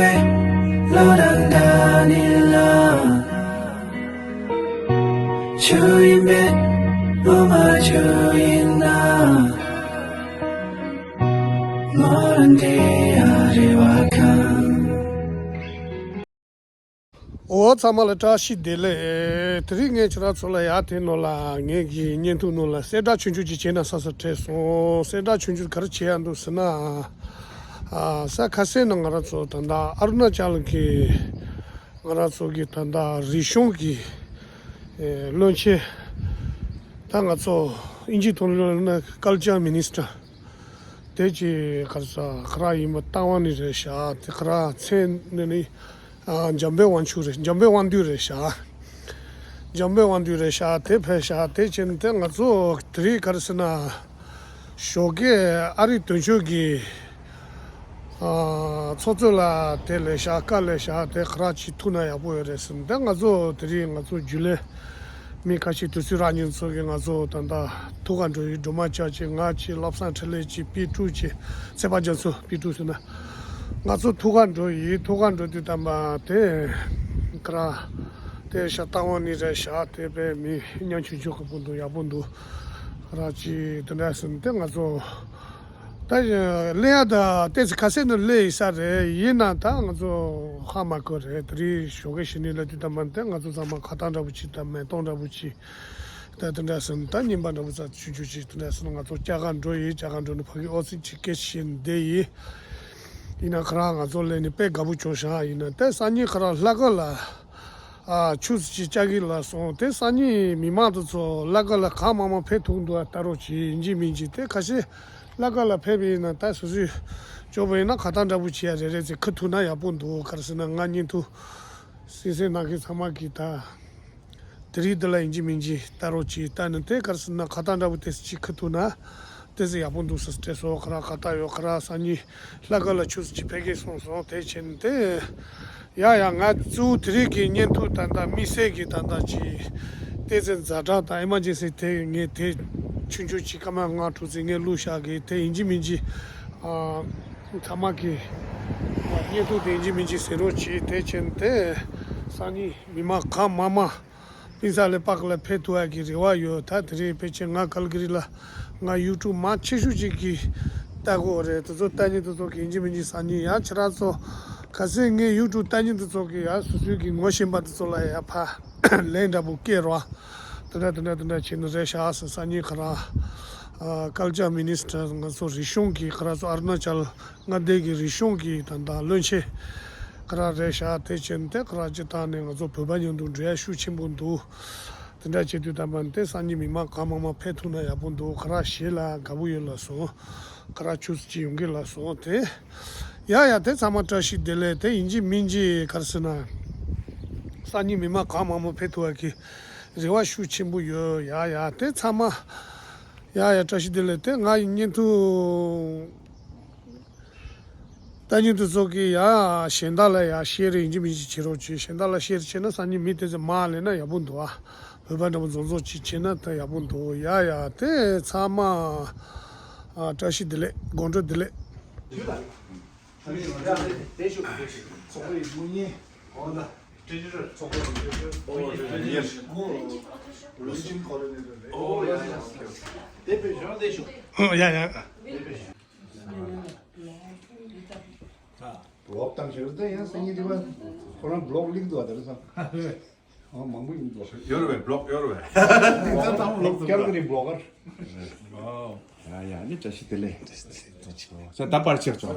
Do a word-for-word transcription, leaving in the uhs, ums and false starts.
བློ་དང་འདྲ་ནི་ལ། ཆུ་ཡིན་པས་བློ་མ་ཆུ་ཡིན་ན། མོ་རང་དེ་ཡ་རེ་བ་ཁང་། འོ་ཚང་མ་ལ་བཀྲ་ཤིས་བདེ་ལེགས། དེ་རིང་ངས་ཁྱེད་རང་ཚོ་ལ་ཡར་དེ་ནང་ལ་ངེད་ཀྱི་བརྙན་ཐུང་ནང་ལ་གསལ་བསྒྲགས་ཆུང་ཆུང་ཅིག་བྱས་ན་བསམ་བསམ་དྲན་སོང་། གསལ་བསྒྲགས་ཆུང་ཆུང་ག་རེ་བྱེད་ཡ་འདུག་ཟེར་ན། ཨ། ས་ཁ་སེང་ནང་ང་རང་ཚོ་ད་ལྟ་ཨ་རུ་ན་ཅལ་གྱི་ང་རང་ཚོ་གི་ད་ལྟ་རིག་གཞུང་གི་ཨེ། བློན་ཆེན། ད་ང་ཚོ་ཨིན་ཇི་ཐོག་ནས་ལབ་ན་Culture Minister དེ་ཅིག་ག་རེ་ཟ་ག་ར་ཡིན་པ་བཏང་བ་ནི་རེད་ཤག་དེ་ག་ར་མཚན་ནི་ནི། ཨ། འཇམ་དཔལ་དབང་ཕྱུག་རེད། འཇམ་དཔལ་དབང་འདུས་རེད་ཤག་འཇམ་དཔལ་དབང་འདུས་རེད་ཤག་དེ་ཕེབས་ཤག་དེ་བྱས་ནས་དེ་ང་ཚོ་དེ་རིང་ག་རེ་ཟེར་ན། ཞོགས་ཀས་ཨ་རིའི་དོན་གཅོད་ཀྱི། ཨ། ཚོགས་གཙོ་ལགས་དེ་ལས་ཤག་བཀའ་ལས་ཤག་དེ་ག་ར་ཅིག་ཐུག་ན་ཡག་པོ་ཡོད་རེད་ཟེར་ནས། དེ་ང་ཚོ་དེ་རིང་ང་ཚོ་རྒྱུན་ལས་མི་ཁ་ཤས་དུས་ཚོད་རག་མཁན་ཚོ་གིས་ང་ཚོ་ད་ལྟ་ཐུག་ག་འགྲོ་ཡི། སྒྲོལ་མ་སྐྱབས་ཀྱིས། ང་གཅིག་བློ་བཟང་འཕྲིན་ལས་གཅིག་པི་ཀྲུ་གཅིག་ཚེ་དཔག་རྒྱ་མཚོ། པི་ཀྲུ་ཟེར་ན། ང་ཚོ་ཐུག་ག་འགྲོ་ཡི། ཐུག་ག་འགྲོ་དུས་ཙམ་པ་དེ་ག་ར་དེ་ཤག་བཏང་བ་ནི་རེད་ཤག་དེ་དཔེ་མི་ཉམ་ཆུང་ཆུང་གི་པོ་འདུག་ཡག་པོ་འདུག་ག་ར་ཅིག་དེ་འདྲ་ཟེར་ནས་དེ་ང་ཚོ། ད་གླེང་ཡ་ད་ཏོག་ཙམ་ཁ་གསལ་ནི་སླེབས་ཡིན་ས་རེད། ཡིན་ན་ད་ང་ཚོ་ཧ་མ་གོ་རེད། དེ་རིང་ཞོགས་ཀས་གཞི་ནས་ལ་དུས་ད་མ་དེ་ང་ཚོ་ཚང་མ་ཁ་བཏགས་འདྲ་པོ་ཅིག་དང་མེ་ཏོག་འདྲ་པོ་ཅིག་ད་དེ་འདྲ་ཟེར་ནས་ད་རྔན་པ་འདྲ་པོ་ཙམ་ཆུང་ཆུང་ཅིག་དེ་འདྲ་ཟེར་ནས་ང་ཚོ་བཅར་ག་འགྲོ་ཡི། བཅར་ག་འགྲོ་ནས་ཕ་གི་ཨོ་ཙི་ཅིག་སྐད་ཆ་བཤད་ནས་བསྡད་ཡི། ཡིན་ན་ཁོ་རང་ང་ཚོ་སླེབས་ནས་དཔེ་དགའ་པོ་བྱུང་ཤག་ཡིན་ན་དེ་སང་ཉིན་ཁོ་རང་ལྷ་ཁང་ལ། ཨ། ཆུ་ཚོད་གཅིག་བཅར་གི་ལབ་སོང་། དེ་སང་ཉིན་མི་མང་དེ་ཚོ་ལྷ་ཁང་ལ་གང་མང་མང་ཕེབས་ཐུབ་འདུག་ཨ། ལྟ་རོགས་གྱིས། ཡིན་གཅིག་མིན་གཅིག་དེ་ཁ་ཤས་ལྷ་ཁང་ལ་ཕེབས་པ་ཡིན་ན་ད་སོ་སོས་སྐྱོ་པོ་ཡིན་ན་ཁ་བཏགས་འདྲ་པོ་བྱེད་ཡ་རེ་རེ་ཙམ་ཁུར་ཐུབ་ན་ཡག་པོ་འདུག་ག་རེ་ཟེར་ན་ང་བརྙན་ཐུང་གསན་གསན་གནང་མཁན་ཚང་མ་གིས་ད། དེ་རིང་འདི་ལ་ཡིན་གཅིག་མིན་གཅིག་ལྟ་རོགས་གྱིས། ལྟ་ནི་དེ་ག་རེ་ཟེར་ན་ཁ་བཏགས་འདྲ་པོ་དེ་ཚོ་གཅིག་ཁུར་ཐུབ་ན་དེ་ཚོ་ཡག་པོ་འདུག་ཟེར་སྤྲད་སོང་། ཁོ་རང་ཁ་བཏགས་ཡོད། ཁོ་རང་སང་ཉིན་ལྷ་ཁང་ལ་ཆུ་ཚོད་གཅིག་ཕེབས་མཁན་གསུངས་སོང་། དེ་བྱས་ནས་དེ་ཡ་ཡ་ང་གཙོ་བོ་དེ་རིང་གི་བརྙན་ཐུང་ད་ལྟ་དམིགས་བསལ་གྱི་ད་ལྟ་ཅིག་ཏོག་ཙམ་ཛ་དྲག་དང་ཨེ་མར་ཇེན་སི་དེ་ངས་དེ་ཆུང་ཆུང་ཅིག་སྐར་མ་ལྔ་དྲུག་ཙམ་ངས་བླུགས་བཞག་གི། དེ་ཡིན་གཅིག་མིན་གཅིག་ཨ། ཚང་མ་གི་བརྙན་ཐུང་དེ་ཡིན་གཅིག་མིན་གཅིག་གསན་རོགས་གྱིས། དེ་བྱས་ནས་དེ་སང་ཉིན་མི་མང་གང་མང་མང་ཕིན་ས་ལེ་པཱརྐ་ལ་ཕེབས་ཐུབ་ཡག་གི་རེ་བ་ཡོད། ད་དེ་རིང་ཕལ་ཆེར་ང་ཀལ་ག་རི་ལ་ང་ཡུ་ཊུབ་མང་ཆེ་ཤོས་ཅིག་གིས་ལྟ་གི་ཡོད་རེད། དེ་ཚོ་ལྟ་མཁན་དེ་ཚོ་གིས་ཡིན་གཅིག་མིན་གཅིག་སང་ཉིན་ཡང་ཁྱེད་རང་ཚོ་གལ་སྲིད་ངའི་ཡུ་ཊུབ་ལྟ་མཁན་དེ་ཚོ་གིས་ཡང་སོ་སོའི་གི་ངོ་ཤེས་པ་དེ་ཚོ་ལ་ཡང་ཕར་ལན་འདྲ་པོ་སྐྱེལ་རོགས། དེ་འདྲ་དེ་འདྲ་དེ་འདྲ་བྱས་ནས་རེད་ཤག་ཟེར། སང་ཉིན་ཁོ་རང་ཨ། ཀལ་ཅར་མི་ནི་སི་ཊར། ང་ཚོ་རིག་གཞུང་གི་ཁོ་རང་ཚོ་ཨ་རུ་ན་ཅལ་མངའ་སྡེ་གི་རིག་གཞུང་གི་ད་ལྟ་བློན་ཆེན་ཁོ་རང་རེད་ཤག་དེ་བྱས་ནས་དེ་ཁོ་རང་སྤྱིར་བཏང་ནས་ང་ཚོ་བོད་པ་མཉམ་དུ་འགྲོ་ཡ་ཤུགས་ཆེན་པོ་འདུག་དེ་འདྲ་བྱེད་དུས་ད་མ་དེ་སང་ཉིན་མི་མང་གང་མང་མང་ཕེབས་ཐུབ་ན་ཡག་པོ་འདུག་ཁོ་རང་ཞེ་ལ་དགའ་པོ་ཡོད་ལབ་སོང་། ཁོ་རང་ཆུ་ཚོད་གཅིག་ཡོང་གི་ལབ་སོང་། དེ་ཡ་ཡ་དེ་ཚང་མ་བཀྲ་ཤིས་བདེ་ལེགས། དེ་ཡིན་གཅིག་མིན་གཅིག་ག་རེ་ཟེར་ན་སང་ཉིན་མི་མང་གང་མང་མང་ཕེབས་ཐུབ་པ་གི་རེ་བ་ཤུགས་ཆེན་པོ་ཡོད། ཡ་ཡ་དེ་ཚང་མ་ཡ་ཡ་བཀྲ་ཤིས་བདེ་ལེགས། དེ་ང་ཡི་བརྙན་ཐུང་ལྟ་མཁན་དེ་ཚོ་གིས་ཡ་གཞན་དག་ལ་ཡ་ཤེར་ཡིན་གཅིག་མིན་གཅིག་བྱེད་རོགས་བྱེད། གཞན་དག་ལ་ཤེར་བྱས་ན་སང་ཉིན་མི་དེ་ཚོ་མར་སླེབས་ན་ཡག་པོ་འདུག་ཨ། བོད་པ་འདྲ་པོ་འཛོམས་འཛོམས་ཅིག་བྱས་ན་ད་ཡག་པོ་འདུག་ཡ་ཡ་དེ་ཚང་མ་ཨ། བཀྲ་ཤིས་བདེ་ལེགས། དགོང་དྲོ་བདེ་ལེགས། ཡ་ཡ། ལོག་བཏང་ཤེས་རེད་ད། ཡང་སང་ཉིན་དེ་བ་ཁོ་རང་བི་ལོག་ལིག་འདུག་ཨ། དེ་རེད་ས། ཨ། མང་པོ་ཡིན་འདུག་ཡོད་རེད་པས། བི་ལོག་ཡོད་རེད་པས། ཀལ་ག་རི་བི་ལོག་གར། ཡ་ཡ། ནི་བཀྲ་ཤིས་བདེ་ལེགས། ས་ད་པར་ཆག་ཆོག